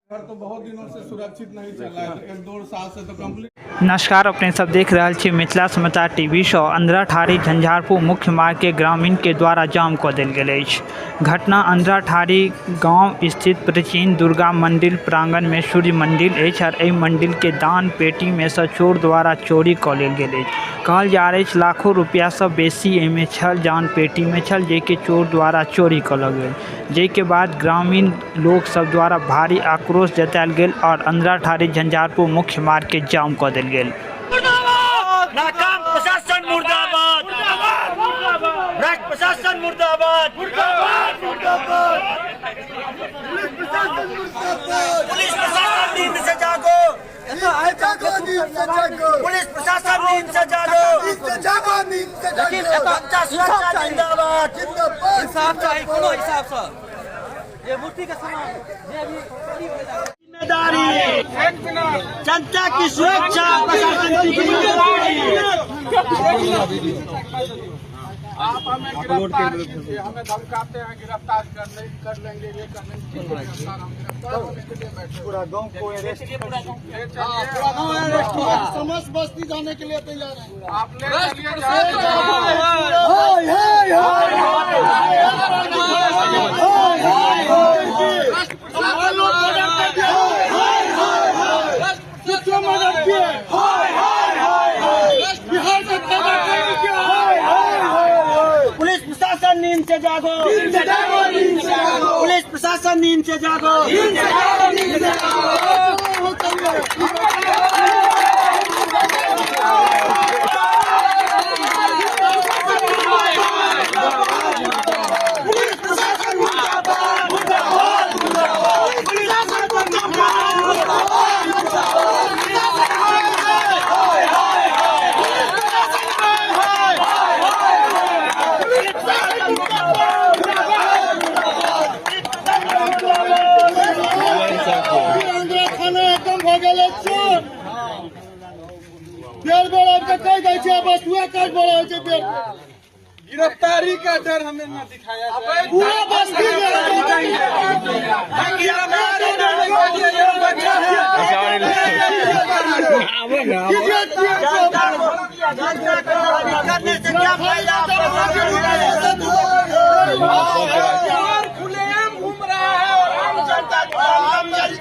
घर तो बहुत दिनों से सुरक्षित नहीं चला है, 1-1.5 साल से तो कंप्लीट। नमस्कार, अपने सब देख रहल छी मिथिला समाचार टीवी शो। अंधराठाढ़ी झंझारपुर मुख्य मार्ग के ग्रामीण के द्वारा जाम कऽ देल गेल अछि। घटना अंधराठाढ़ी गांव स्थित प्राचीन दुर्गा मंदिर प्रांगण में सूर्य मंदिर अछि और एहि मंदिर के दान पेटी में से चोर द्वारा चोरी कऽ लेल गेल अछि। कहल जा रहल अछि, लाखों रुपया से बेसी एहिमे छल, दान पेटी में छल, जेकि चोर द्वारा चोरी कऽ लेल गेल, जाहिके बाद ग्रामीण लोक सब द्वारा भारी आक्रोश जतायल गेल और अंधराठाढ़ी झंझारपुर मुख्य मार्ग के जाम कऽ देल गेल। नाकाम प्रशासन मुर्दाबाद, भ्रष्ट प्रशासन मुर्दाबाद, पुलिस प्रशासन नींद से जागो, पुलिस प्रशासन नींद से जागो, जनता सुरक्षा जिंदाबाद। इंसाफ चाही कोनो हिसाबसँ जे मूर्तिके सामान जे अभी चोरी भेल है। जिम्मेदारी, जनता की सुरक्षा प्रशासन की जिम्मेदारी। आप हमें गिरफ्तार कीजिए, हमें धमकाते हैं, गिरफ्तार कर ले, कर लेंगे, ये कर लेंगे। ठीक है, गिरफ्तार, हम गिरफ्तार होने के लिए बैठे हैं। पूरा गांव को अरेस्ट। ले चलिए। समस्त बस्ती जाने के लिए तैयार है। आप ले चलिए जाए। हाय हाय हाय हाय हाय, किसको मदद किए? बिहार से पैदा कर। हाय हाय हाय। पुलिस प्रशासन नींद से जागो, नींद से जागो, नींद से जागो। पुलिस प्रशासन नींद से जागो। नींद से जागो, नींद से जागो। पुलिस प्रशासन मुर्दाबाद, मुर्दाबाद, मुर्दाबाद। पुलिस प्रशासन मुर्दाबाद, मुर्दाबाद, मुर्दाबाद। हाय हाय हाय, पुलिस प्रशासन हाय हाय हाय हाय, पुलिस प्रशासन मुर्दाबाद, मुर्दाबाद, मुर्दाबाद। आंध्रा थाना एकदम भऽ गेल चोर। बेर बेर आबि कऽ कहि दै छै, बस उएह काज भऽ रहल छै बेर बेर। गिरफ्तारी का डर हमें न दिखाया जाए। पूरा बस्ती। गिरफ्तारी बच्चा है। जनता को करने से क्या फायदा? चोर खुलेआम घूम रहा है और आम जनता आम जनता